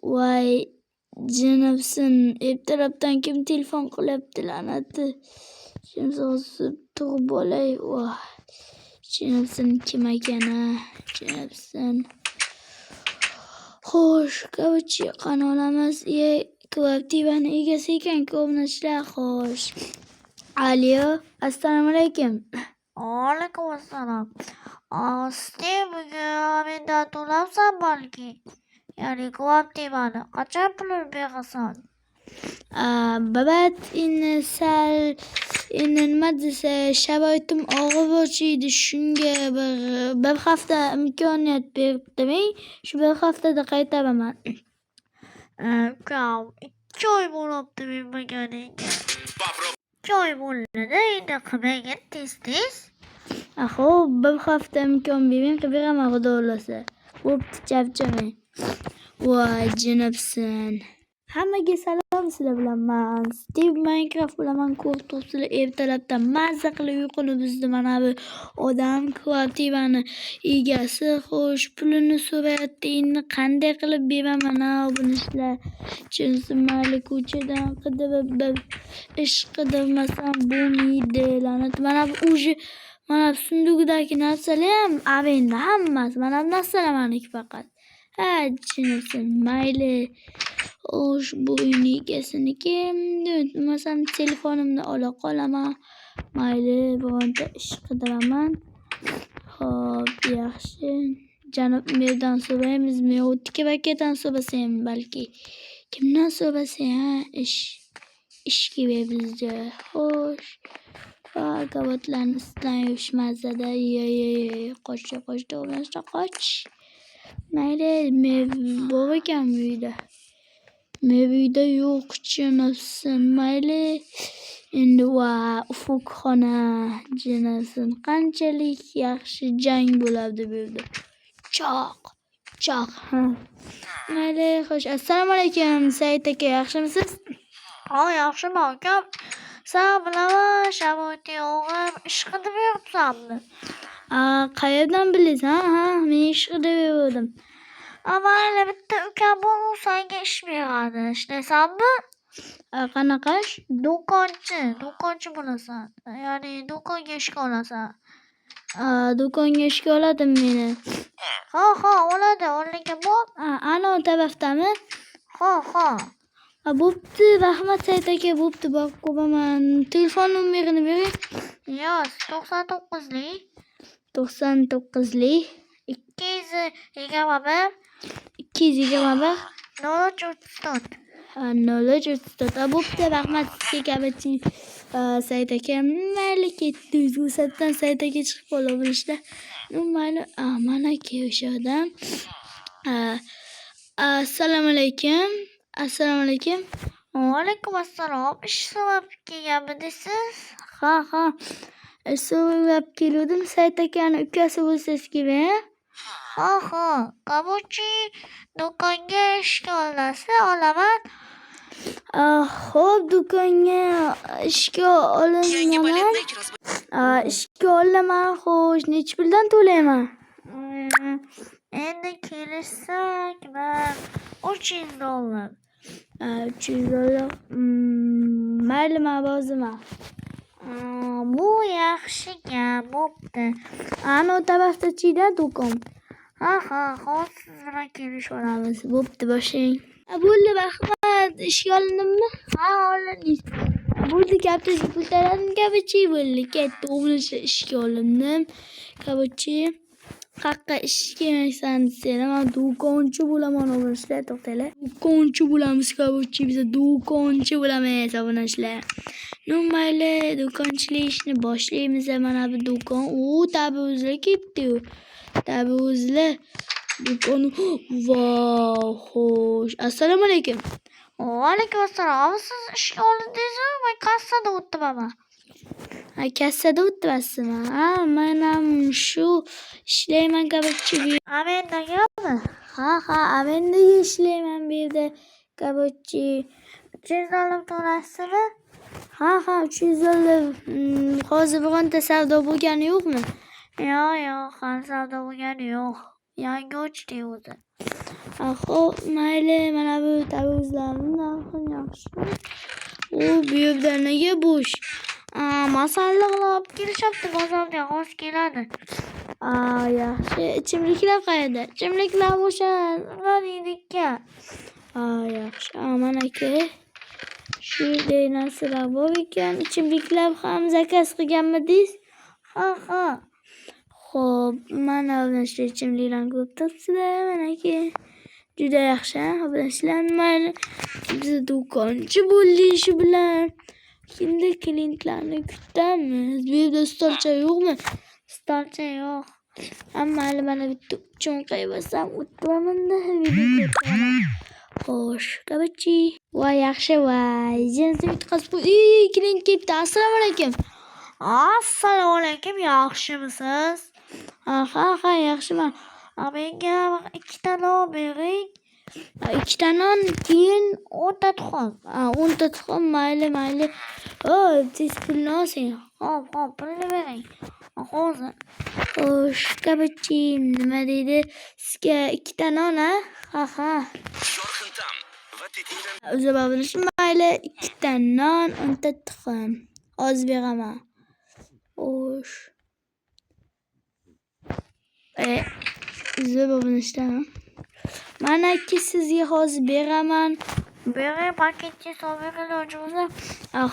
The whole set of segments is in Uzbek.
Voy, jinimsin, ertalabdan kim telefon qilyapti, la'nati. Jimsozib turib olay. Voy, jinimsin, kim ekan a? Jinimsin. Xo'sh, короче, qani olamiz? Iye, kvartirani egasi ekan-ku, obunachilar. Xo'sh. Alo, assalomu alaykum. Alaykum assalom. Steve, bugun mendan to'larsan balki? Ya'ni kvartirani qachon pulini berasan? Брат, endi sal, endi nima desa, sharoitim og'ir edi, shunga bir hafta imkoniyat berib turing. Shu bir haftada qaytaraman. Ukam, 2 oy bo'libdi bermaganingga. 2 oy bo'ldi-da, endi qilmagin tez-tez. Xo'p, bir hafta imkon bering, qilib beraman, xudo xohlasa. Bo'pti, charchamang. Voy, jinibsin. Hammaga salom, sizlar bilan man Steve Minecraft bo'laman. Ko'rib turibsizlar, ertalabdan mazza qilib uyquni buzdi mana bu odam, kvartirani egasi. Xo'sh, pulini so'rayapti. Endi qanday qilib beraman a, obunachilar? Jinsi, mayli, ko'chadan qidirib bir ish qidirmasam bo'lmaydi. La'nat, mana bu уже mana bu сундук dagi narsalar ham arenda hammasi. Mana bu narsalar maniki faqat. Ha, jinimsin, mayli. Xo'sh, bu uyni egasiniki. Unutmasam telefonimni ola qolaman. Mayli, bironta ish qidiraman. Xo'p, yaxshi. Janob merdan so'raymizmi yo Tikib akadan so'rasam balki. Kimdan so'rasam, ha, ish. Ish kerak bizga. Xo'sh. Va gavatlarni ustidan yurish mazada. Yo, yo, yo, qoch, qoch, to'g'ri, qoch. Mayli, mer bor ekan bu uyda. Mer uyda yo'q, jinimsin. Mayli. Endi va ufukxona, jinimsin. Qanchalik yaxshi jang bo'lardi bu yerda. Choq, choq. Ha. Mayli, xo'sh. Assalomu alaykum, Said aka, yaxshimisiz? Ha, yaxshiman, ukam. San bilaman, sharoiting og'ir, ish qidirib yuribsanmi? Qayerdan bildingiz? Ha, men ish qidirib yuruvdim. A, mayli, bitta ukam bor, u senga ish beradi. Ishlaysanmi? Qanaqa ish? Do'konchi, do'konchi bo'lasan. Ya'ni do'konga ishga olasan. Do'konga ishga oladimi meni? Ha, oladi. O'rniga bor. Anavi tarafdami? Ha. Bo'pti, rahmat, Said aka, bo'pti, borib ko'raman. Telefon nomerini bering. Yoz, 99lik. 99lik. 221. 221. 0334. 0334. Bo'pti, rahmat sizga, короче, Said aka. Mayli, ketdi. O'satdan Said aka chiqib qoldi bo'lishda. Mayli, manaki o'sha odam. Assalomu alaykum. Assalomu alaykum. Vaalaykum assalom. Ish so'rab kelganmidingiz? Ha. Ish so'rab keluvdim. Said akani ukasi bo'lsangiz kerak. Ha. Короче, do'konga ishga olasiz, olaman. Xo'p, do'konga ishga olinaman. Ishga olaman. Xo'sh, nechi puldan to'layman? Endi kelishsak, bir $300. $300. Mayli, man roziman. Bu yaxshi gap, bo'pti. Anavi tarafda-chi-da do'kon. Ha, hozir siz bilan kelishib olamiz. Bo'pti, boshlang. Bo'ldi, rahmat. Ishga olindimmi? Ha, olindingiz. Bo'ldi, kartoshka pul to'ladim, короче, bo'ldi. Ketdi. O'g'lim, ishga olindim. Короче, qayerqa ish kelmaysan desanglar, man do'konchi bo'laman, obunachilar, to'xtanglar. Do'konchi bo'lamiz, короче, biz do'konchi bo'lamiz, obunachilar. Ну, mayli, do'konchilik ishni boshlaymiz. Mana bu do'kon. U tabi o'zlar ketdi-yu. Tabi o'zlar do'kon. Vau, xo'sh. Assalomu alaykum. Vaalaykum assalom. Siz ishga olindingizmi? Men kassada o'tiraman. Ha, kassada o'tirasizmi? Ha, men ham shu ishlayman, короче. Arendagami? Ha, arendaga ishlayman bu yerda, короче. $300 to'laysizmi? Ha, $300. Hozir bironta savdo bo'lgani yo'qmi? Yo'q, hali savdo bo'lgani yo'q. Yangi ochdik o'zi. Xo'p, mayli, mana bu tarvuzlarni narxi yaxshi. U bu yerda nega bo'sh? Masalliqlar olib kelishyapti bozordan, hozir keladi. Yaxshi. Ichimliklar qayerda? Ichimliklar o'sha. Ular yenikka. Yaxshi. Manaki shunday narsalar bor ekan. Ichimliklar ham zakaz qilganmidingiz? Ha, ha. Xo'p, mana shu ichimliklarni ko'rib turibsizlar, manaki. Juda yaxshi, obunachilar. Mayli, biz do'konchi bo'ldik shu bilan. Endi klientlarni kutamiz. Bu yerda stolcha yo'qmi? Stolcha yo'q. Mayli, mana bitta cho'nqayib olsam o'tiraman-da, video ko'raman. Xo'sh, короче. Voy, yaxshi, voy. Jinsi yutqazib qo'y. Ey, klient kelibdi. Assalomu alaykum. Assalomu alaykum, yaxshimisiz? Ha, yaxshiman. Menga ikkita non bering. Ikkita non, keyin 10 ta tuxum. 10 ta tuxum, mayli, mayli. O, tez pulni olsang. Hop, pulni bering. Hozir. Xo'sh, короче, nima deydi? Sizga ikkita non, a? Ha. Yorqin ta'm va tetiklan Uzr, mayli, ikkita non, 10 ta tuxum. Hozir beraman. Xo'sh. Uzr, obunachilar. Manaki sizga hozir beraman. Bering, paketga solib bering iloji bo'lsa.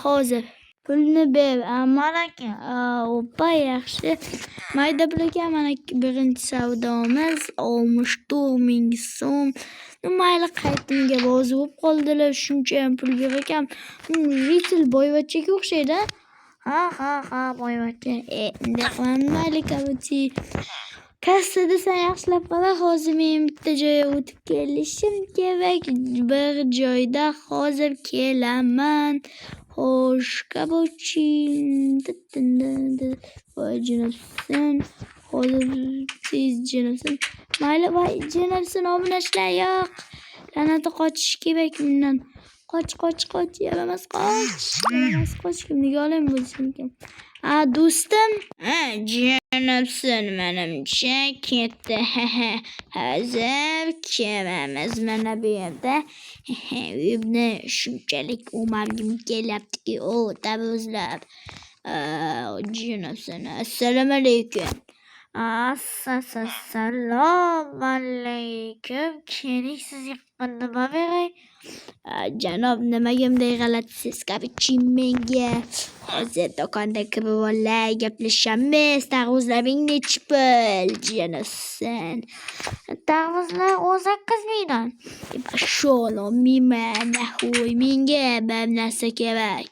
Hozir. Pulni ber. Manaki. Oppa, yaxshi. Mayda pul ekan, mana birinchi savdomiz 64 000 so'm. Mayli, qaytimiga rozi bo'lib qoldilar. Shuncha ham pul berar ekan. Ritil boyvachchaga o'xshaydi, a? Ha, boyvachcha. Bunday qilaman, mayli, короче. Kassada sen yaxshilab qara, hozir men bitta joyga o'tib kelishim kerak. Bir joyda hozir kelaman. Xo'sh, короче. Voy, jo'nabsan. Hozir tez jo'nabsan. Mayli, voy, jo'nabsan, obunachilar, yo'q. La'nati, qochish kerak bundan. Qoch, qoch, qoch, yaramas, qoch. Yaramas, qoch. Kimniki olam bo'lishi mumkin? A, do'stim. Ha, jo'nabsan, manimcha ketdi. Hozir ko'ramiz mana bu yerda. Uyimni shunchalik o'margim kelyaptiki, o tarvuzlar. Jo'nabsan. Assalomu alaykum. Assalomu alaykum. Keling, sizga nima beray? Janob, nimaga bunday g'alatisiz? Короче, menga hozir do'konda kirib olay, gaplashamiz. Tarvuzlaring nechi pul? Jo'nabsan. Tarvuzlar 18 mingdan. Пошёл, olmayman, нахуй, menga bir narsa kerak.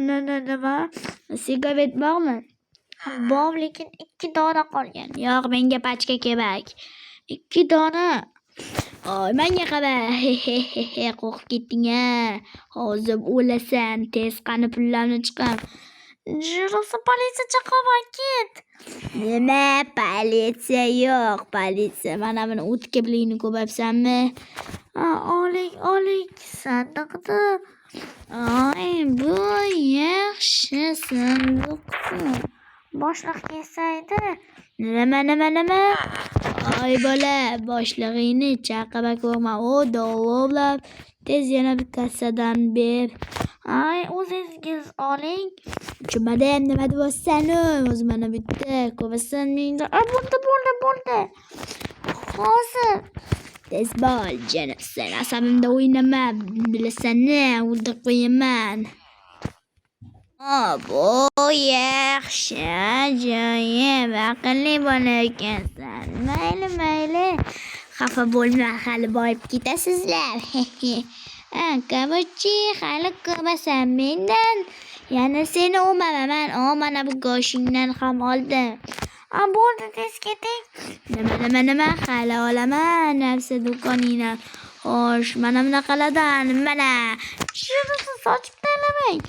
Nima? Sigaret bormi? Bor, lekin ikki dona qolgan. Yo'q, menga pachka kerak. Ikki dona. Oy, menga qara. He, qo'rqib ketding-a. Hozir o'lasan. Tez qani pullarni chiqar. Rosa politsiya chaqiraman, ket. Nima? Politsiya yo'q, politsiya. Mana buni o'tkirligini ko'ryapsanmi? Ha, oling, oling sandiqni. Oy, bu yaxshi sandiq. Boshliq kelsaydi. Nima, nima, nima? Oy bola, boshlig'ingni chaqira ko'rma. O, dovulab. Tez yana bir kassadan ber. Ay, o'zingiz oling. Tushunmadim, nima deyapsan? O'zi mana bitta ko'rasan menga. A, bo'ldi, bo'ldi, bo'ldi. Hozir. Tez bo'l, janibsan. Asabimda o'ynama, bilasan-a, o'ldirib qo'yaman. Bu yaxshi, ajoyib, aqlli bola ekansan. Mayli, mayli. Xafa bo'lma, hali boyib ketasizlar. Ha, короче, hali ko'rasan mendan. Yana seni o'maraman. O, mana bu go'shingdan ham oldim. A, bo'ldi, tez keting. Nima, nima, nima? Hali olaman narsa do'koningdan. Xo'sh, mana bunaqalardan, mana. Shunisi sochib tashlamang.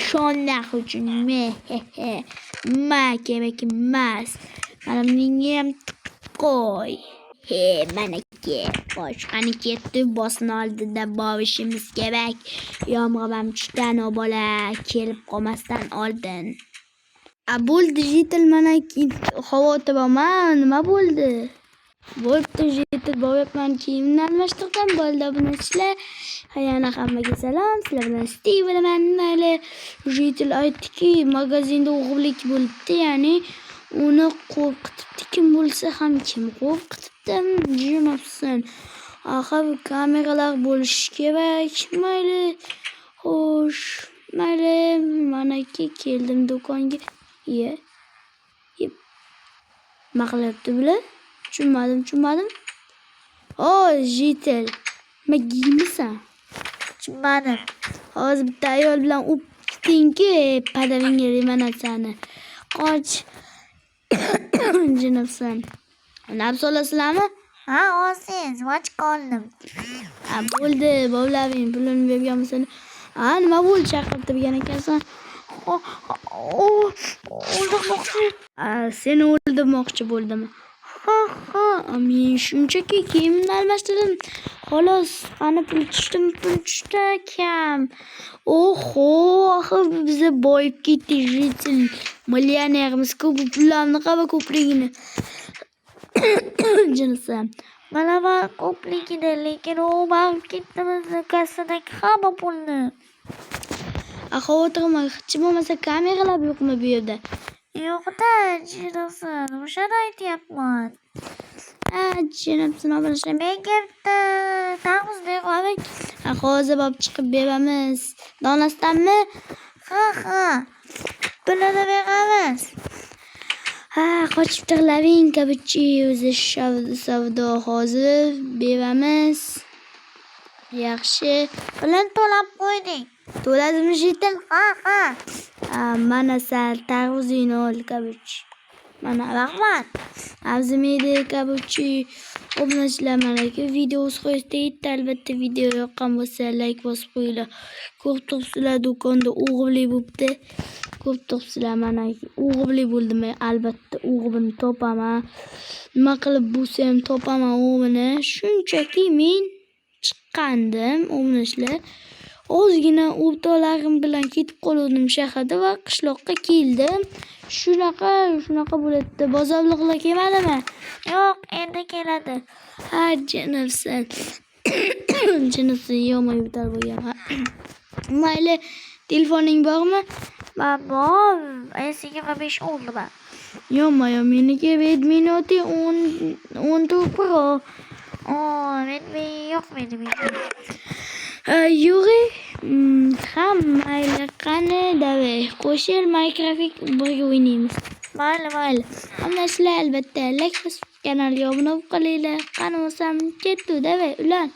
Shonaq uchun me, he, he. Ma, kerak emas. Mana buningga ham tiqib qo'y. He, manaki. Xo'sh, qani ketdi, bossni oldida borishimiz kerak. Yomg'ir ham tushdan, o bola kelib qolmasdan oldin. A, bo'ldi, житель, mana xavotir olma, nima bo'ldi? Bo'pti, жетib boryapman, kiyimni almashtirdim. Bo'ldi, obunachilar. Yana hammaga salom. Sizlar bilan Steve bo'laman. Mayli, житель aytdiki, magazinda o'g'irlik bo'libdi, ya'ni uni qo'rqitibdi. Kim bo'lsa ham, kim qo'rqitibdi? Jinobsan. Axir kameralar bo'lishi kerak. Mayli. Xo'sh, mayli, manaki keldim do'konga. Iye. Yep. Nima qilyapti bular? Tushunmadim, tushunmadim. O, житель. Nima giymisan? Tushunmadim. Hozir bitta ayol bilan o'pdingki, padaringga mana sani. Qoch. Jinibsan. Nabz olasizlarmi? Ha, olsangiz, ochka oldim. Ha, bo'ldi, bovlaving, pulini berganmisan. Ha, nima bo'ldi, chaqirib turgan ekansan? O'ldirmoqchi. Ha, seni o'ldirmoqchi bo'ldim. Ha, ha, men shunchaki kiyimni almashtirdim. Xolos, qani pul tushdimi? Pul tushdi kam. Oho, axir biza boyib ketdik, житель. Millionerimiz-ku, bu pullarni qara ko'pligini. Jinsi. Bilaman ko'pligini, lekin u olib ketdi bizni kassadagi hamma pulni. A, xavotir olma, hech bo'lmasa kameralar yo'qmi bu yerda? Yo'q-da, jinibsan, o'shani aytyapman. Ha, jinibsin, obunachilar. Menga bitta tarvuz berib. Ha, hozir olib chiqib beramiz. Donasidanmi? Ha. Pulini beramiz. Ha, qochib tig'laving, kabuchi, o'zi savdo hozir beramiz. Yaxshi. Pulini to'lab qo'ydik. To'ladimi, житель? Ha. Ha, mana sal tarvuzingni ol, kabuchi. Mana, Rahmat. Arzimaydi, kabuchi. Obunachilar, manaki video o'z qo'yishda yetti. Albatta, video yoqqan bo'lsa, layk bosib qo'yinglar. Ko'rib turibsizlar, do'konda o'g'irlik bo'libdi. Ko'rib turibsizlar, mana o'g'irlik bo'ldi. Men albatta o'g'rini topaman. Nima qilib bo'lsa ham topaman o'g'rini. Shunchaki men chiqqandim, obunachilar. Ozgina o'rtoqlarim bilan ketib qolgandim shaharda va qishloqqa keldim. Shunaqa, shunaqa bo'ladi. Bozorliqlar kelmadimi? Yo'q, endi keladi. Ha, jinibsan. Jinibsan, yomon yo'tal bo'lgan. Ha. Mayli, telefoning bormi? Man bor, S25 oldim. Yo'qmi, yo'q, meniki Redmi Note 10 14 Pro. O, men yo'q mening. Ha, yo'q. Ha, mayli, qani, давай. Qo'shil, Minecraft birga o'ynaymiz. Mayli, mayli. Obunachilar, albatta layk bosib, kanalga obuna bo'lib qolinglar. Qani bo'lsam ketdi, давай, ulan.